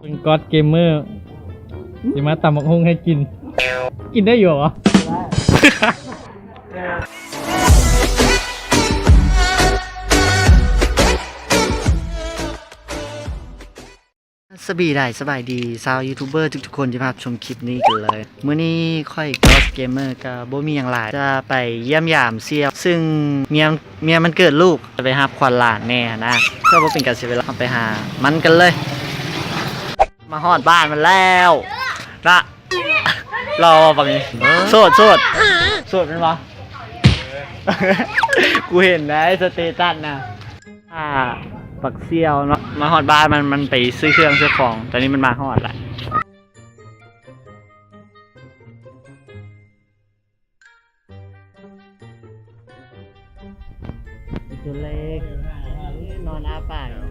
ເປັນກອດເກມເມີ ຊິມາຕຳບັກຫຸ່ງໃຫ້ກິນ ກິນໄດ້ຢູ່ຫວາ? ສະບາຍດີ ສະບາຍດີຊາວຢູທູບເບີທຸກໆຄົນທີ່ມາຮັບຊົມຄລິບນີ້ກັນເລີຍ. ມື້ນີ້ຂ້ອຍກອດເກມເມີກໍບໍ່ມີຫຍັງຫຼາຍ ຈະໄປຢ້ຽມຢາມສ່ຽວ ຊຶ່ງເມຍ ເມຍມັນເກີດລູກ ຈະໄປຮັບຂວັນຫຼານແດ່ຫັ້ນນະ. ເພື່ອບໍ່ເປັນການເສຍເວລາ ເຮົາໄປຫາມັນກັນເລີຍ. ມາຮອດບ້ານມັນແລ້ວນະ. ຫຼໍ່ປານນີ້ ໂສດ ໂສດ ໂສດແມ່ນບໍ່? ກູເຫັນໃນສະເຕຕັສນະ. ອ່າ ບັກສ່ຽວເນາະ ມາຮອດບ້ານມັນ ມັນໄປຊື້ເຄື່ອງຊື້ຂອງ ຕອນນີ້ມັນມາຮອດລະ. ຕົວເລັກ ນອນອ້າປາກ ເອີ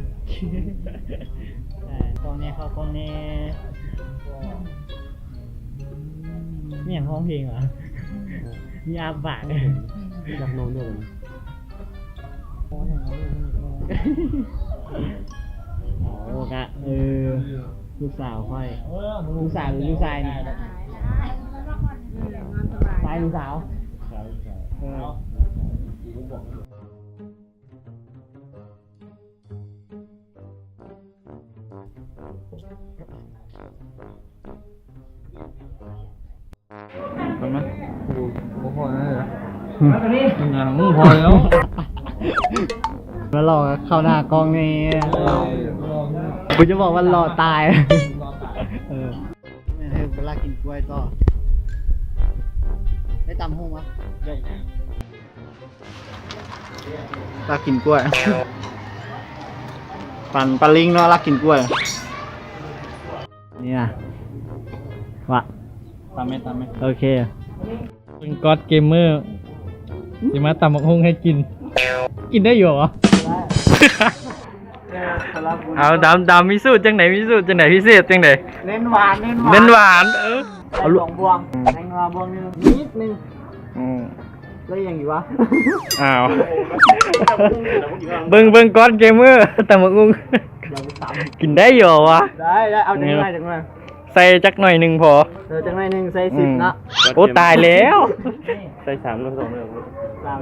ເຂົ້າກ້ອງແດ່ ເຂົ້າກ້ອງແດ່. ມີຫຍັງຮ້ອງເພງຫວາ? ມີອ້າປາກ ຢາກນອນດ້ວຍ. ໂອ້ ກະ ເອີ ລູກສາວຂ້ອຍ ລູກສາວຫຼືລູກຊາຍນີ້? ຊາຍຫຼືສາວ? ເອີ. ເຫັນໄໝ? ບໍ່ພໍແລ້ວເດີ. ອືມ ບໍ່ພໍແລ້ວ. ມາຫຼໍ່ເຂົ້າໜ້າກ້ອງນີ້ ກູຈະບອກວ່າຫຼໍ່ຕາຍ. ເອີ ແມ່ນ ເວລາກິນກ້ວຍຕໍ່ ໄດ້ຕຳຫຸ່ງວະ? ລັກກິນກ້ວຍ ປັນປາລິງເນາະ ລັກກິນກ້ວຍ. ນີ້ນະ ວະ ຕຳແມ່ ຕຳແມ່ ໂອເຄ. ເປັນກອດເກມເມີ ຊິມາຕຳບັກຫຸ່ງໃຫ້ກິນ ກິນໄດ້ຢູ່ຫວາ? ເອົາ ດຳ ດຳ ມີສູດຈັ່ງໃດ? ມີສູດຈັ່ງໃດ? ພິເສດຈັ່ງໃດ? ເນັ້ນຫວານ ເນັ້ນຫວານ ເນັ້ນຫວານ. ເອີ ເອົາລູກ ສອງບ່ວງ ແຕງໜ່ວບ່ວງໜຶ່ງ ນິດໜຶ່ງ. ອືມ ແລ້ວອີ່ຫຍັງອີກວະ? ອ້າວ ເບິ່ງ ເບິ່ງກ່ອນເກມເມີ ຕຳບັກຫຸ່ງ ກິນໄດ້ຢູ່ຫວາ? ໄດ້ ໄດ້ ເອົາຈັກໜ້ອຍ ຈັກໜ້ອຍ ໃສ່ຈັກໜ້ອຍໜຶ່ງພໍ. ເອີ ຈັກໜ້ອຍໜຶ່ງ ໃສ່ສິບເນາະ. ອືມ ໂອ້ ຕາຍແລ້ວ. ໃສ່ສາມ ຫຼື ສອງ ສາມ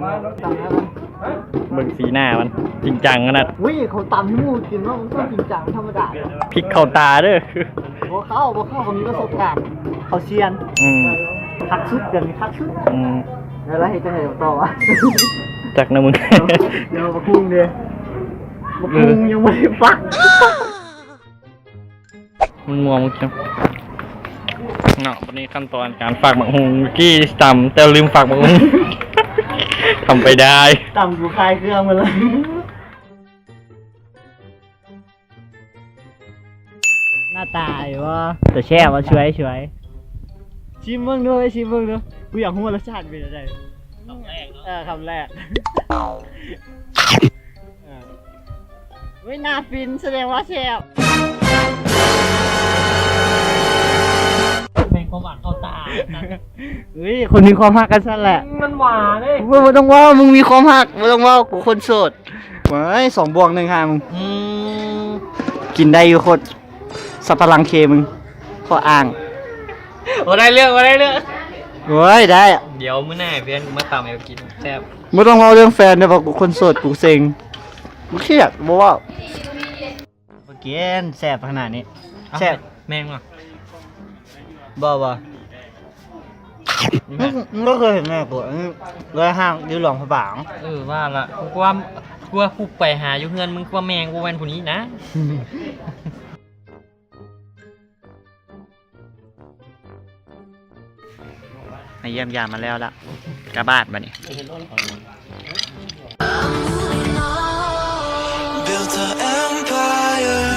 ເບິ່ງສີໜ້າມັນຈິງຈັງຂະໜາດ. ອຸ້ຍ ເຂົາຕຳໃຫ້ໝູ່ກິນເນາະ ມັນຕ້ອງຈິງຈັງ ທຳມະດາ. ພິກເຂົ້າຕາເດີ. ບໍ່ເຂົ້າ ບໍ່ເຂົ້າ ເຂົາມີປະສົບການ ເຂົາຊຽນ. ອືມ ຄັກສຸດ ດຽວນີ້ຄັກສຸດ. ອືມ ແລ້ວເຮັດຈັ່ງໃດຕໍ່ວະ? ຈັກນະມຶງ. ດຽວບັກຫຸ່ງເດ ບັກຫຸ່ງຍັງບໍ່ໄດ້ປັກ. ມັນມ່ວງເນາະ. ບັດນີ້ຂັ້ນຕອນການຝາກບັກຫຸ່ງ ກີ້ຕຳແຕ່ລືມຝາກບັກຫຸ່ງ ທຳໄປໄດ້ ຕຳກູຄາຍເຄື່ອງໝົດແລ້ວ. ໜ້າຕາດີບໍ່? ແຕ່ແຊບບໍ່? ຊ່ວຍ ຊ່ວຍ ຊິມເບິ່ງດູ ຊິມເບິ່ງດູ. ກູຢາກຮູ້ວ່າລົດຊາດເປັນຈັ່ງໃດ. ຄຳແລກເນາະ ເອີ ຄຳແລກ. ເອີ ເວີຍ ໜ້າຟິນ ສະແດງວ່າແຊບ. ແມ່ນຄວາມຫວານເຂົ້າຕາ. ເອີຍ ຄົນມີຄວາມຮັກກັນຊັ້ນແຫຼະ ມັນຫວານເດ້. ບໍ່ ບໍ່ຕ້ອງເວົ້າ ມຶງມີຄວາມຮັກ ບໍ່ຕ້ອງເວົ້າ ກູຄົນໂສດ. ເວີຍ ສອງບວກໜຶ່ງຫາມຶງ. ອືມ ກິນໄດ້ຢູ່ໂຄດ ສັບປະລັງເຄມຶງ ຂໍ້ອ້າງ. ບໍ່ໄດ້ເລື່ອງ ບໍ່ໄດ້ເລື່ອງ. ໂອ້ຍ ໄດ້ ດຽວມື້ໜ້າໃຫ້ເພື່ອນກູມາຕຳໃຫ້ກິນ ແຊບ. ບໍ່ຕ້ອງເວົ້າເລື່ອງແຟນເດີ ວ່າກູຄົນໂສດ ກູເຊັງ ກູຄຽດ ບໍ່ເວົ້າ. ບໍ່ກິນ ແຊບຂະໜາດນີ້. ເອົ້າ ແຊບ ແມ່ນບໍ່? ບໍ່ ບໍ່ ມຶງບໍ່ເຄີຍເຫັນແມ່ກູ ອັນນີ້ເລີຍຫ້າງຢູ່ຫຼວງພະບາງ. ເອີ ວ່າລະ ກູວ່າ ກູວ່າກູໄປຫາຢູ່ເຮືອນມຶງ ກູວ່າແມ່ກູແມ່ນຜູ້ນີ້ນະ. ມາຢ້ຽມຢາມມາແລ້ວລະ ກະບາດບາດນີ້. Built an empire